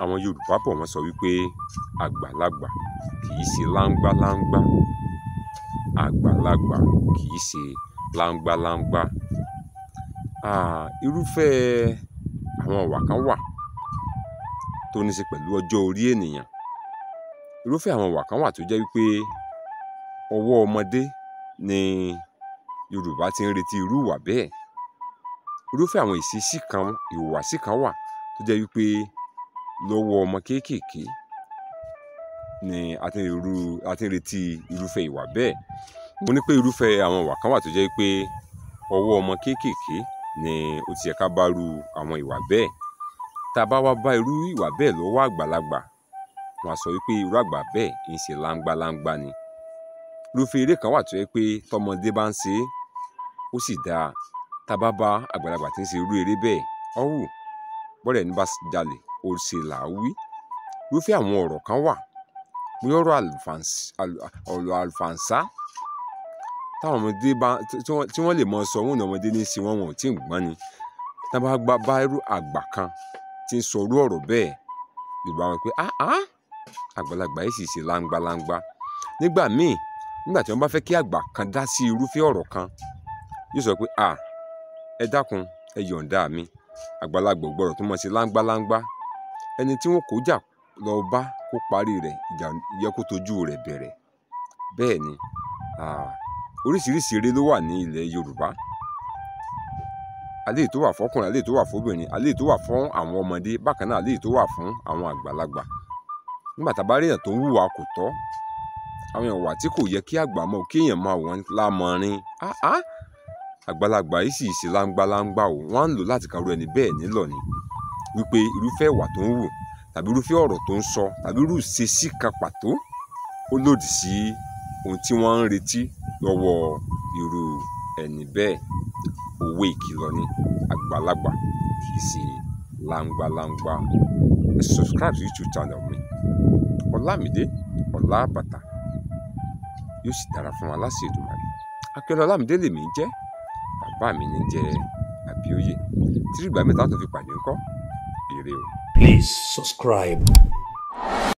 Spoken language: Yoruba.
Àwọn Yorùbá bọ̀ wọ́n sọ wípé àgbàlagbà kì í ṣe láńgbáláńgbá. Àgbàlagbà kì í ṣe láńgbáláńgbá. Irúfẹ́ àwọn ìwà kan wà tó ní ṣe pẹ̀lú ọjọ́ orí ènìyàn. Irúfẹ́ àwọn ìwà kan wà tó jẹ́ wípé ọwọ́ ọmọdé ni Yorùbá ti ń retí irú ìwà bẹ́ẹ̀. Irúfẹ́ àwọn ìṣesí kan, ìhùwàsí kan wà tó jẹ́ wípé lọ́wọ́ ọmọ kéékèèké ni a ti ń retí irúfẹ́ ìwà bẹ́ẹ̀. Mo ní pé irúfẹ́ àwọn ìwà kan wà tó jẹ́ wípé ọwọ́ ọmọ kéékèèké ni ó ti yẹ ká bá irú àwọn ìwà bẹ́ẹ̀. Tá a bá wá bá irú ìwà bẹ́ẹ̀ lọ́wọ́ àgbàlagbà, wọ́n á sọ wípé irú àgbà bẹ́ẹ̀ ń ṣe láńgbáláńgbá ni. Irúfẹ́ eré kan wà tó jẹ́ pé tọmọdé bá ń ṣe é, ó sì dáa. Tá a bá bá àgbàlagbà tí ń ṣe irú eré bẹ́ẹ̀, ọ́wù, bọ́rẹ́ ẹni bá jalè, ó ṣe là á wí. Irúfẹ́ àwọn ọ̀rọ̀ kan wà, bóyá ọ̀rọ̀ àlùfàǹsá táwọn ọmọdé bá tí wọ́n lè mọ sọ, wọ́n ní ọmọdé ní í ṣe wọ́n, wọn ò tí ì gbọ́n ni. Tá a bá bá irú àgbà kan tí ń sọ irú ọ̀rọ̀ bẹ́ẹ̀, Yorùbá wọn pé áá, àgbàlagbà yìí sì ṣe láńgbáláńgbá. Nígbà míì, nígbà tí wọ́n bá fẹ́ kí àgbà kan dá sí irúfẹ́ ọ̀rọ̀ kan, yóò sọ pé à, ẹ dákun, ẹ yọ̀ǹda mi. Àgbàlagbà ò gbọdọ̀ tún mọ̀ ṣe láńgbáláńgbá. Ẹni tí wọ́n kó jà lọ bá kó parí rẹ̀, ìjà yẹ kó tojú rẹ̀ bẹ̀rẹ̀. Bẹ́ẹ̀ ni, oríṣiríṣi eré ló wà ní ilẹ̀ Yorùbá. Àléyìí tó wà fún ọkùnrin, àléyìí tó wà fún obìnrin, àléyìí tó wà fún àwọn ọmọdé, bákan náà àléyìí tó wà fún àwọn àgbàlagbà. Nígbà tá a bá rí èèyàn tó ń hùwà kò tọ́, àwọn ìwà tí kò yẹ kí àgbà mọ̀ kí èèyàn máa wọ́n lámọrin. Áá, àgbàlagbà yìí sì ṣe láńgbáláńgbá o. Wọ́n á ń lò láti kan irú ẹni bẹ́ẹ̀ nílọ̀ ni. Wípé irúfẹ́ ìwà tó ń hù tàbí irúfẹ́ ọ̀rọ̀ tó ń sọ tàbí irú ìṣesí kan pàtó ó lòdì sí ohun tí wọ́n ń retí lọ́wọ́ irú ẹni bẹ́ẹ̀. Òwe ìkìlọ̀ ni, àgbàlagbà kì í ṣe láńgbáláńgbá. Ẹ subscribe sí YouTube channel mi, Ọlámídé Ọlábàtà. Yóò sì dára fún wa láṣẹ Èdùmàrè. Akíọ́lá Ọlámídé lèmi ń jẹ́, bàbá mi ní jẹ́ Àbíóyè. Títí ìgbà mìíràn tá tó fi pàdé ńkọ́, ire o. Please subscribe.